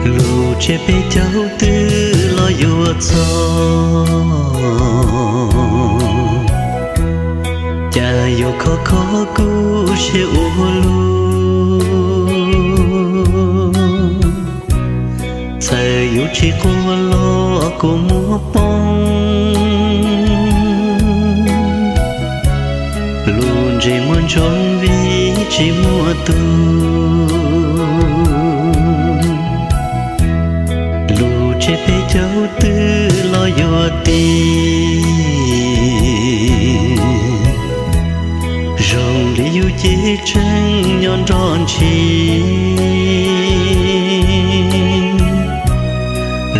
Lub tsiab peb caug twg los yuav txog, cas yuav khov kho kuv siab ua luaj. Txawm yus tsis quaj los kuj muab poob, lub ntsej muag ntsoov vim tsis muaj tus. Lub tsiab peb caug twg los yuav tig, zoo li yus cev tseem nyob nrog ntshis.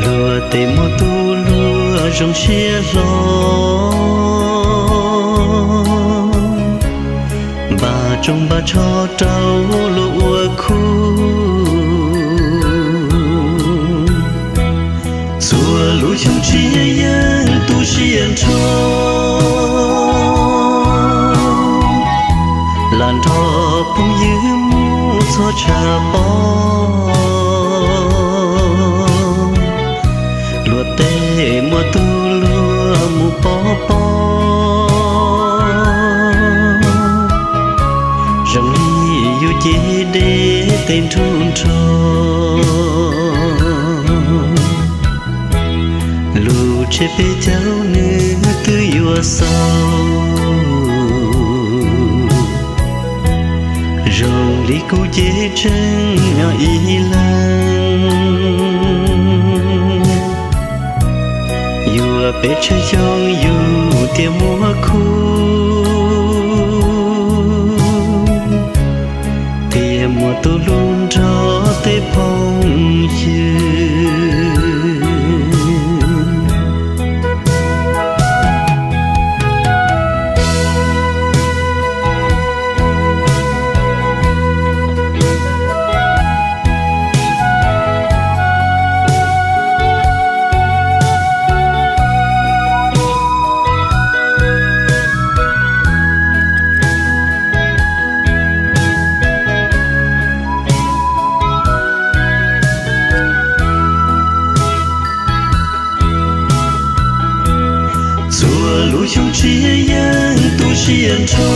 Luag tej muaj tus luag zoo siab hlo, npaj tsoo npaj tsho rau luag ua khub. Txhua lub xyoo tshiab yeej tu siab nrho, lam nrog phooj ywg mus txog tshaj pob. Luag tej muaj tus luag mus pob pob, zoo li yus cev dej tej nruj nrho. Lub tsiab peb caug nws twb yuav xaus, zoo li kuv cev tseem nyob ib leeg. Yuav peb tsheej xyoo yus thiaj muaj khub, thiaj muaj tus hlub nrog tej phooj ywg. Txhua lub xyoo tshiab yeej tu siab nrho,